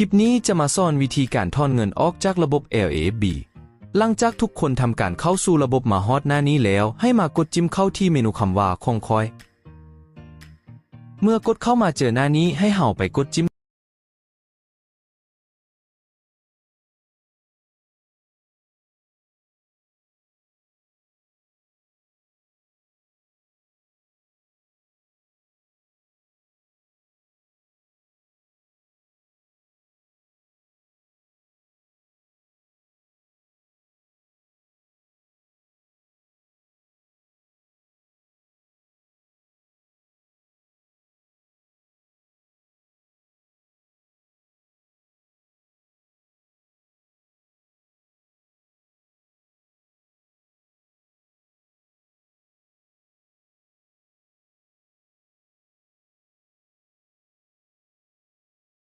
ຄລິບນີ້ຈະມາສອນວິທີການຖອນເງິນອອກຈາກລະບົບ ແອລ ເອ ເອຟ ບີ. ຫຼັງຈາກທຸກຄົນທຳການເຂົ້າສູ່ລະບົບມາຮອດໜ້ານີ້ແລ້ວ, ໃຫ້ມາກົດຈິ້ມເຂົ້າທີ່ເມນູຄຳວ່າຂອງຂ້ອຍ. ເມື່ອກົດເຂົ້າມາເຈີໜ້ານີ້, ໃຫ້ເຮົາໄປກົດຈິ້ມ